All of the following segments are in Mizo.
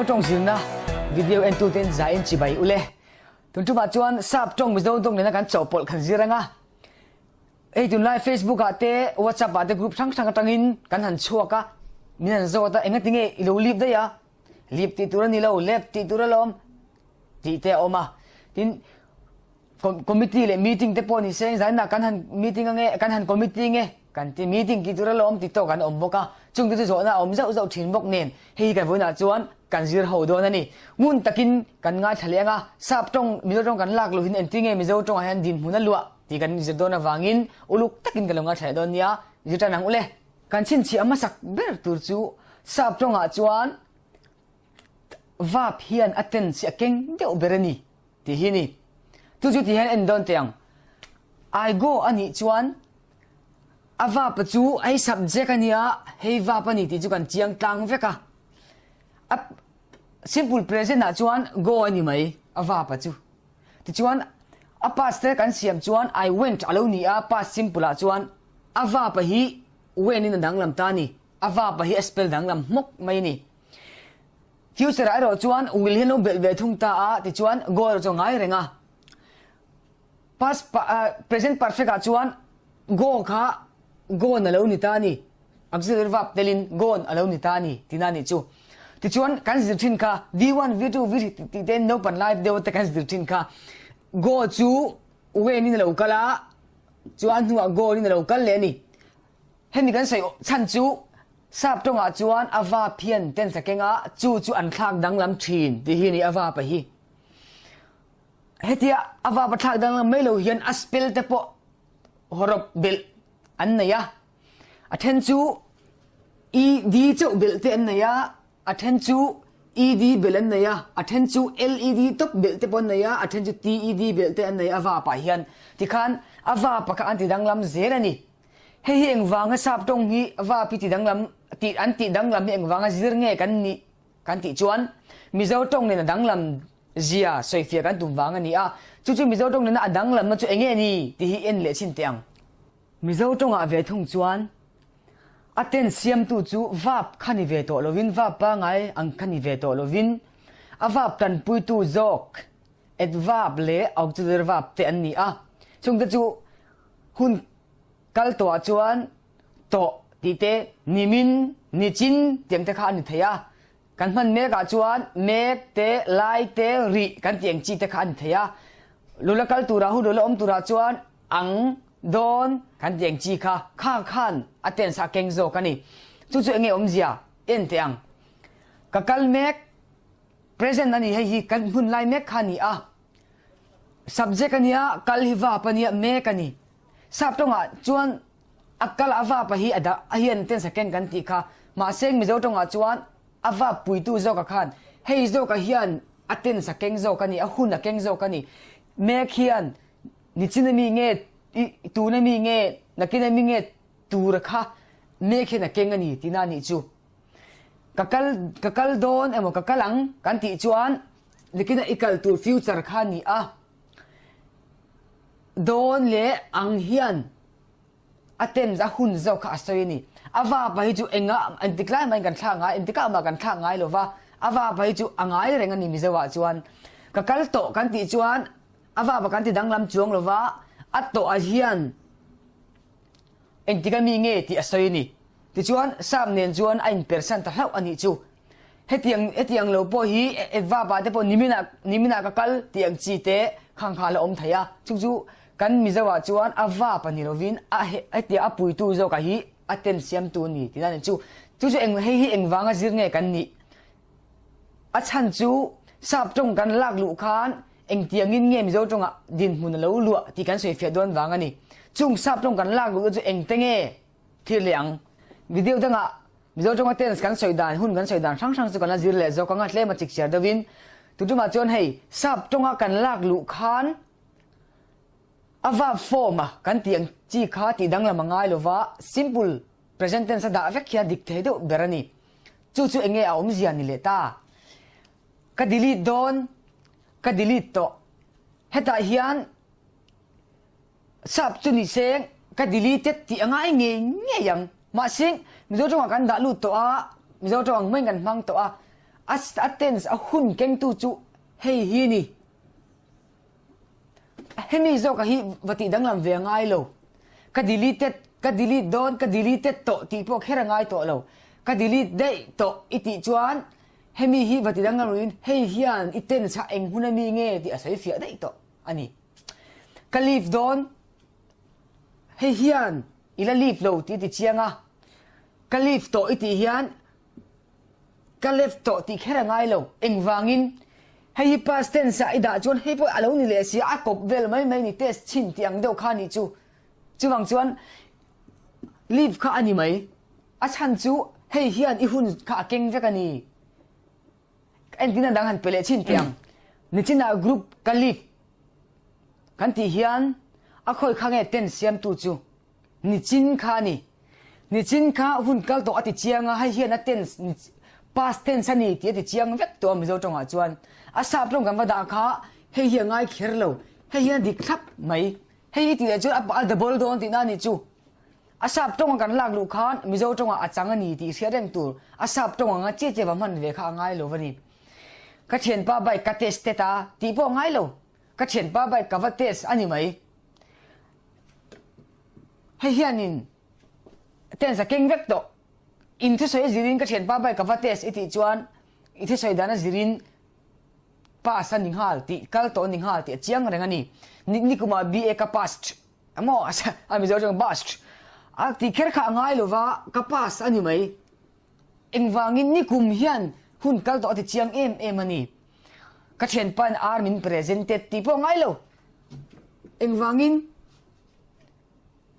Mizo tawng zirna video entuten zain chibai ule. Tun tumah chuan sap tawng Mizo tawng nena kan chawhpawlh kan zir anga. Hei tunlai Facebook ah te WhatsApp ah te group hrang hrang atangin kan han chhuak a, min han zawt a engati nge i lo lip daih a, lip tih tur a ni lo, lep tih tur alawm tih te a awm a. Tin, Committee leh meeting te pawh ni se zainah kan han meeting ange kan han committee nge kan ti meeting tih tur alawm ti tawk an awm bawk a, chung te chu zawhna a awm zauh zauh thin bawk nen hei hi kan vawiinah chuan kan zir ho dawn a ni. Ngun takin kan ngaithla leh anga sap tawng Mizo tawng kan lak luhin engtin nge Mizo tawngah hian dinhmun a luah tih kan zir dawn avangin uluk takin kan lo ngaithla leh dawn nia, zir tan ang ule. Kan chhinchhiah hmasak ber tur chu sap tawngah chuan vap hian a tense a keng deuh ber a ni. Tih hi ni. Chu chu ti hian en dawn teh ang. I go a nih chuan a vapa chu hei subject a nia, hei vap a ni tih chu kan chiang tlang vek a. A simple present ah chuan go a ni mai a vapa chu. Tichuan a past te kan siam chuan I went a lo ni a, past simple ah chuan a vapa hi went in a danglam ta a ni. A vapa hi a spell danglam hmawk mai a ni. Future ah erawh chuan will hi an lo belh ve thung ta a, tichuan go erawh chu a ngai reng a. Past present perfect ah chuan go kha gone a lo ni ta a ni, auxiliary verb telin gone a lo ni ta a ni tihna a nih chu. Tichuan kan zir thin kha V1, V2, V3 tih te naupan lai deuh te kan zir thin kha go chu when in a lo kal a, chuan hnuah gone in a lo kal leh a ni. Hemi kan sawi chhan chu Sap tawngah chuan a vap hian tense a keng a, chu chu an thlak danglam thin tih hi a ni a vapa hi. Hetia a vap a thlak danglam mai lo hian a spell te pawh hawrawp belh an nei a, a then chu ed chauh belh te an nei a, a then chu ed belh an nei a, a then chu led tawp belh te pawh an nei a, a then chu ted belh te an nei a vapah hian. Tikhan a vapa kha an ti danglam zel a ni. Hei hi engvanga sap tawng hi va pi ti danglam tih an tih danglam hi engvanga zir nge kan nih kan tih chuan Mizo tawng nen a danglam zia sawifiah kan tum vang a ni a, chu chu Mizo tawng nena a danglamna chu enge ni tih hi en leh chhin teh ang. Mizo tawngah ve thung chuan a tense siamtu chu verb kha ni ve tawh lovin verb pangai ang kha ni ve tawh lovin a verb tanpuitu zawk adverb leh auxiliary verb te an ni a, chungte chu Hun kal tawhah chuan tawh tih te, nimin, nichin tiang te kha a ni thei a. Kan hman mekah chuan mek te, lai te, rih kan tih ang chi te kha a ni thei a. Lula kal turah, hun lula awm turah chuan ang, dawn kan tih ang chi kha kha khan a tense a keng zawk a ni. Chu chu enge awmzia en teh ang. Ka kal mek, present a ni hei hi kan hun lai mek kha a ni a. Subject a nia, kal hi vap a nia, mek a ni. Sap tawngah chuan a kal a vap a hi a dah a hian ten second kan tih kha. Mahse Mizo tawngah chuan a vap puitu zawkah khan hei zawkah hian a tense a keng zawk a ni, a hun a keng zawk a ni. Mek hian nichin ami nge i tun ami nge nakin ami nge tur kha mek hian a keng a ni tihna a nih chu. Ka kal ka kal dawn emaw ka kal ang kan tih chuan Nikin a i kal tur future kha ni a, dawn leh ang hian a tense a hun zawk kha a sawi a ni. A vapa hi chu enga engtik lai mahin kan thlak ngai engtikah mah kan thlak ngai lova, a vapa hi chu a ngai reng a ni Mizo ah chuan. Ka kal tawh kan tih chuan a vapa kan ti danglam chuang lova, a tawh ah hian Engtik a mi nge tih a sawi a ni. Tichuan, Sam nen chuan a inpersan ta hlauh a nih chu. Hetiang hetiang lo pawh hi Edvapa te pawh niminah niminah ka kal tih ang chi te khang kha a la awm thei a. Chu chu kan Mizoah chuan a vapa ni lovin a hetiang a puitu zawkah hi a ten siamtu a ni tihna a ni chu. Chu chu eng hei hi engvanga zir nge kan nih? A chhan chu sap tawng kan lak luh khan engtiangin nge Mizo tawngah dinhmun a lo luah tih kan sawi fiah dawn vang a ni. Chung sap tawng kan lak luhna chu engte nge thil leh ang? Video dangah Mizo tawnga tense kan sawi dan, hun kan sawi dan hrang hrang chu kan la zir leh zawk ang a, tlem a chik chiar deuhin. Tutumah chuan hei sap tawnga kan lak luh khan a verb form a kan tih ang chi kha tih danglam a ngai lova, simple present tense a dah vek hian dik thei deuh ber a ni. Chu chu enge a awmzia ni leh ta? Ka delete dawn, ka delete tawh. Hetah hian sap chu ni seng ka deleted tih a ngai ngei ngei ang. Mahse Mizo tawngah kan dah lut tawh a, Mizo tawng ang maiin kan hmang tawh a. A a tense a hun kengtu chu hei hi ni. Hemi zawka hi va tih danglam ve a ngai lo. Ka deleted, ka delete dawn, ka deleted tawh tih pawh kher a ngai tawh lo. Ka delete daih tawh i tih chuan hemi hi va ti danglam ruin hei hian i tense kha eng hun ami nge tih a sawi fiah daih tawh a ni. Ka leave dawn, hei hian i la leave lo tih i ti chiang a, ka leave tawh i tih hian Ka left tawh tih kher a ngai lo. Engvangin? Hei hi past tense ah i dah chuan hei pawh a lo ni leh si a, a kawp vel mai mai ni test chhin tih ang deuh kha a nih chu. Chuvang chuan leave kha a ni mai. A chhan chu hei hian i hun kha a keng vek a ni. Entirna dang han pe leh chhin teh ang. Nichinah group ka leave kan tih hian a khawi kha nge tense siamtu chu? Nichin kha a ni. Nichin kha hun kal tawh a ti chiang a, hei hian a tense, past tense a ni tih a ti chiang vek tawh a Mizo tawngah chuan. A sap tawng kan va dah kha hei hi a ngai kher lo, hei hian a dik thlap mai. Hei hi tih leh chuan a double dawn tihna a nih chu. A sap tawnga kan lak luh khan Mizo tawngah a chang a ni tih hriat reng tur. A sap tawng anga chiah chiah va hman ve kha a ngai lo va ni. Ka thianpa bike ka tested a tih pawh a ngai lo. Ka thianpa bike ka va test a ni mai. Hei hianin test a keng vek tawh. In thusawi a zirin ka thianpa bike ka va test i tih chuan i thusawi dan a zirin pass a ni nghal tih kal tawh a ni nghal tih a chiang reng a ni. Nikumah BA ka passed emaw a Mizo tawng based a tih kher kha a ngai lova ka pass a ni mai. Engvangin nikum hian hun kal tawh a ti chiang em em a ni. Ka thianpain ar min presented tih pawh a ngai lo. Engvangin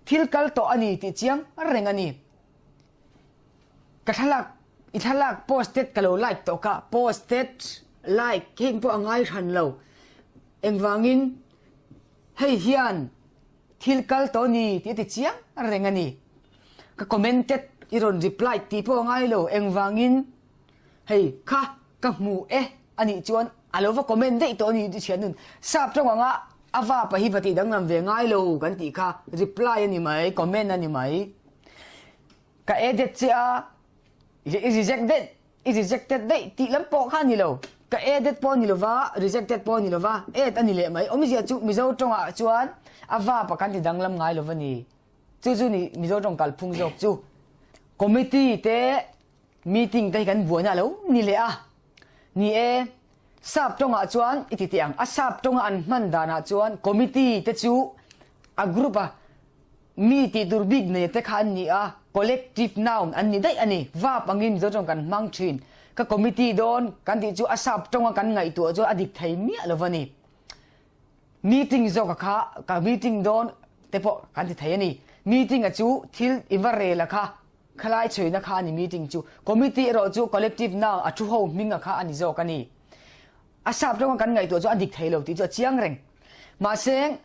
thil kal tawh a ni tih chiang reng a ni. Ka thlalak, i thlalak posted ka lo like tawh kha, posted, like heng pawh a ngai hran lo. Engvangin hei hian thil kal tawh a ni tih a ti chiang reng a ni. Ka commented i rawn reply tih pawh a ngai lo. Engvangin Hei kha ka hmu e a nih chuan a lo va comment daih tawh a ni tih thian nun sap tawng anga a vapa hi va tih danglam ve ngai lo kan tih kha reply a ni mai comment a ni mai ka added che a i reject daih i rejected daih tih lam pawh kha a ni lo ka added pawh a ni lova rejected pawh a ni lova add a ni leh mai awmzia chu mizo tawngah chuan a vapa kan ti danglam ngai lova ni chu chu ni mizo tawng kalphung zawk chu committee te Meeting te hi kan buaina a lo ni leh a. Ni e, sap tawngah chuan i ti teh ang. A sap tawnga an hman danah chuan committee te chu a group a mi tih tur bik nei te kha an ni a, collective noun an ni daih a ni. Verb angin Mizo tawng kan hmang thin. Ka committee dawn kan tih chu a sap tawnga kan ngaihtuah chuan a dik thei miah lo va ni. Meeting zawk a kha ka meeting dawn te pawh kan ti thei a ni. Meeting a chu thil i va rel a kha Khalai chhuina kha a ni meeting chu. Committee erawh chu collective noun a thu ho hminga kha a ni zawk a ni. A sap tawnga kan ngaihtuah chu a dik thei lo tih chu a chiang reng. Mahse,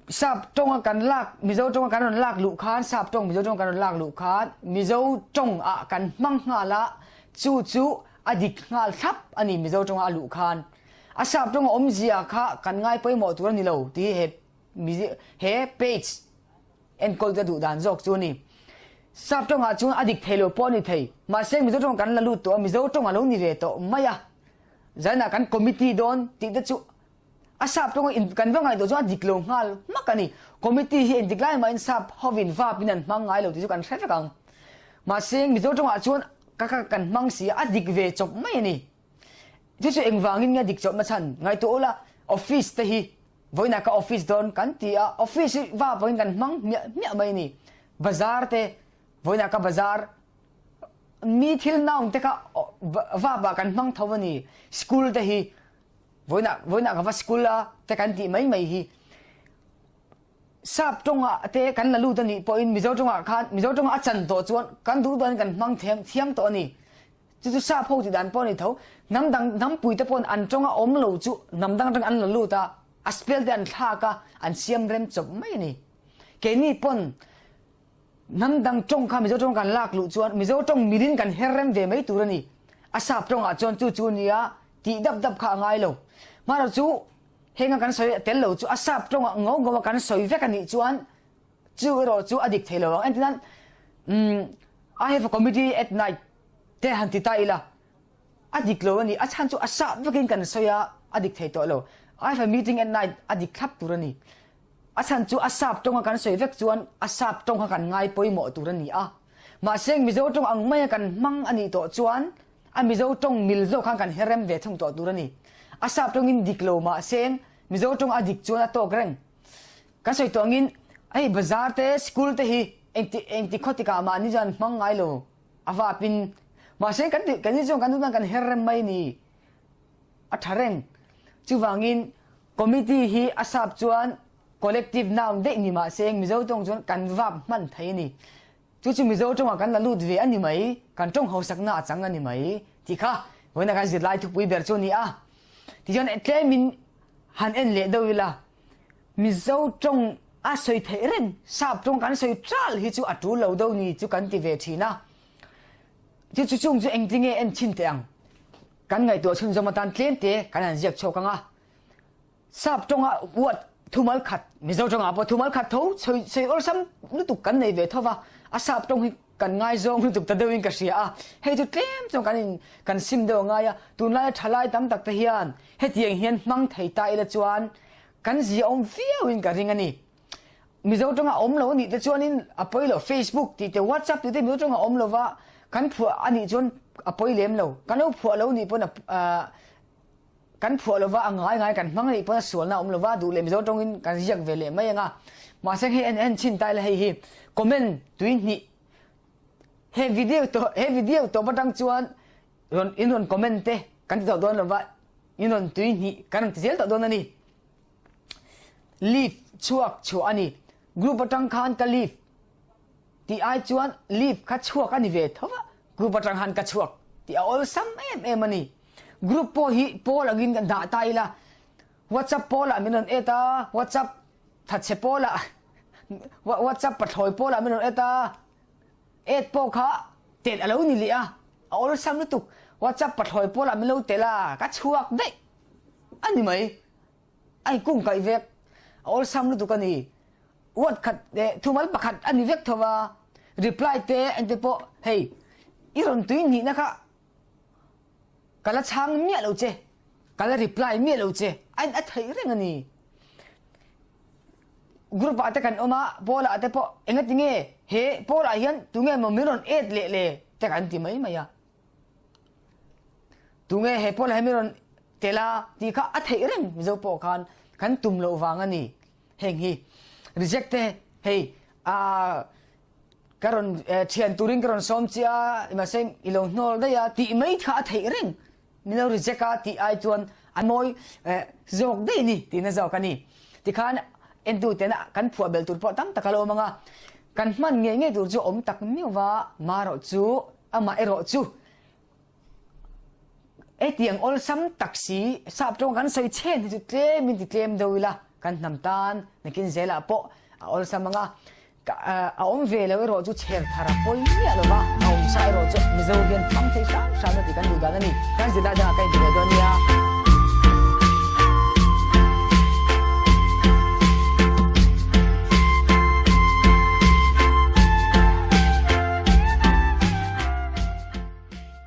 sap tawnga kan lak, Mizo tawnga kan rawn lak luh khan, sap tawng Mizo tawnga kan rawn lak luh khan Mizo tawng ah kan hmang nghal a, chu chu a dik nghal thlap a ni Mizo tawnga a luh khan. A sap tawnga awmzia kha kan ngai pawimawh tur a ni lo tih hi he he page enkawl te duh dan zawk chu a ni. Sap tawngah chuan a dik thei lo pawh a ni thei. Mahse Mizo tawng kan la lut tawh a, Mizo tawng a lo ni ve tawh mai a. Zanah kan committee dawn tih te chu a sap tawnga in kan va ngaihtuah chuan a dik lo nghal hmak a ni. Committee hi engtik lai mahin sap hovin vapin an hmang ngai lo tih chu kan hre vek ang. Mahse Mizo tawngah chuan ka ka kan hmang si a, a dik ve chawp mai a ni. Chu chu engvangin nge a dik chawp nachhan ngaihtuah ula, office te hi Vawiinah ka office dawn kan ti a, office hi va pawhin kan hmang hmiah hmiah mai a ni. Bazar te, vawiinah ka bazar, mi thil naung te kha vapah kan hmang tho a ni. School te hi, vawiinah vawiinah ka va school a te kan tih mai mai hi. Sap tawngah te kan la lut a nih pawhin Mizo tawngah khan, Mizo tawngah a chan tawh chuan kan duh danin kan hmang thiam thiam tawh a ni. Chu chu sap ho tih dan pawh a ni tho. Hnam dang, hnampui te pawhin an tawnga awm lo chu hnam dang atang an la lut a, a spell te an thlak a, an siam rem chawp mai a ni. Keini pawn hnam dang tawng kha Mizo tawng kan lak luh chuan Mizo tawng milin kan her rem ve mai tur a ni. A sap tawngah chuan chu chu nia tih dap dap kha a ngai lo. Hmanraw chu henga kan sawi tel lo chu a sap tawngah ngo ngo a kan sawi vek a nih chuan chu erawh chu a dik thei lo ang. Entirnan, I have a committee at night te han ti ta ila. A dik lo a ni. A chhan chu a sap vekin kan sawi a, a dik thei tawh lo. I have a meeting at night a dik thlap tur a ni. A chhan chu a sap tawnga kan sawi vek chuan a sap tawng kha kan ngai pawimawh tur a ni a. Mahse Mizo tawng ang maia kan hmang a nih tawh chuan a Mizo tawng mil zawk khan kan herem ve thung tawh tur a ni. A sap tawngin dik lo mahse Mizo tawng a dik chuan a tawk reng. Kan sawi tawh angin hei bazar te, school te hi engti engti khaw tikah mahni chuan hmang ngai lo a vapin mahse kan tih kan ni chuan kan duhdan kan her rem mai ni a tha reng. Chuvangin committee hi a sap chuan collective noun daih ni mahse Mizo tawng chuan kan vap hman thei a ni. Chu chu Mizo tawngah kan la lut ve a ni mai, kan tawng hausakna a chang a ni mai tih kha vawiina kan zirlai thupui ber chu a ni a. Tichuan tlemin han en leh deuh ila Mizo tawng a sawi theih reng, sap tawng kan sawi ṭal hi chu a ṭul lo deuh ni chu kan ti ve ṭhin a. Chu chu chung chu engtinge en chhin teh ang? Kan ngaihtuah chhunzawm atan tlem te kan han ziak chhuak ang a. Sap tawnga uat thumal khat, Mizo tawngah pawh thumal khat tho sawi sawi awlsam lutuk kan nei ve tho va, a sap tawng hi kan ngaizawng lutuk ta deuhin ka hria a. Hei chu tlem chuan kan in kan sim deuh a ngai a, tunlaia ṭhalai tam tak te hian hetiang hian hmang thei ta ila chuan Kan ziaawm viauin ka ring a ni. Mizo tawnga awm lo a nih te chuanin a pawi lo. Facebook tih te WhatsApp tih te Mizo tawnga awm lova kan phuah a nih chuan a pawi lem lo. Kan lo phuah lo nih pawn a kan phuah lova a ngai ngai kan hmang a nih pawn a sualna a awm lova duh leh Mizo tawngin kan ziak ve leh mai ang a. Mahse hei en en chhin ta ila hei hi comment tuihnih he video tawh he video tawp atang chuan rawn in rawn comment te kan ti tawh dawn lova in rawn tui hnih kan rawn ti zel tawh dawn a ni. Leave chhuak chhuah a ni. Group atang khan ka leave tih ai chuan leave kha chhuak a ni ve tho va, group atang khan ka chhuak tih a awlsam em em a ni. Group pawh hi pawl angin kan dah ta ila, WhatsApp pawlah min rawn add a, WhatsApp thatchhe pawlah WhatsApp pathlawi pawlah min rawn add a, Add pawh kha telh a lo ni leh a, a awlsam lutuk. WhatsApp pathlawi pawlah min lo telh a, ka chhuak daih a ni mai. A inkung kaih vek, a awlsam lutuk a ni. Word khat leh thumal pakhat a ni vek tho va, reply te engte pawh hei i rawn tui nihna kha ka la chhang miah lo che, ka la reply miah lo che a in a theih reng a ni. Group ah te kan awm a, Paul ah te pawh engati nge he Paul ah hian tunge maw min rawn add leh le te kan ti mai mai a. Tunge he Paul ah hian min rawn tel a tih kha a theih reng Mizo pawh khan kan tum loh vang a ni. Heng hi reject te hei ah ka rawn thian turin ka rawn sawm che a mahse i lo hnawl daih a tih mai kha a theih reng. Min lo reject a tih ai chuan a mawi zawk daih a ni tihna zawk a ni. Tikhan entu tena kan phuah belh tur pawh tam tak a lo awm ang a, kan hman ngei ngei tur chu awm tak miau va, marawh chu amah erawh chu hetiang awlsam tak si sap tawng kan sawi chhen hi chu tlem in ti tlem deuh ila kan hnam tan nakin zelah pawh a awlsam ang a. A awm ve lo erawh chu chher thar a pawi miah lo va, a awm sa erawh chu Mizo hian hmang thei hram hram a tih kan duh dan a ni. Kan zirlai dangah ka inti leh dawn nia.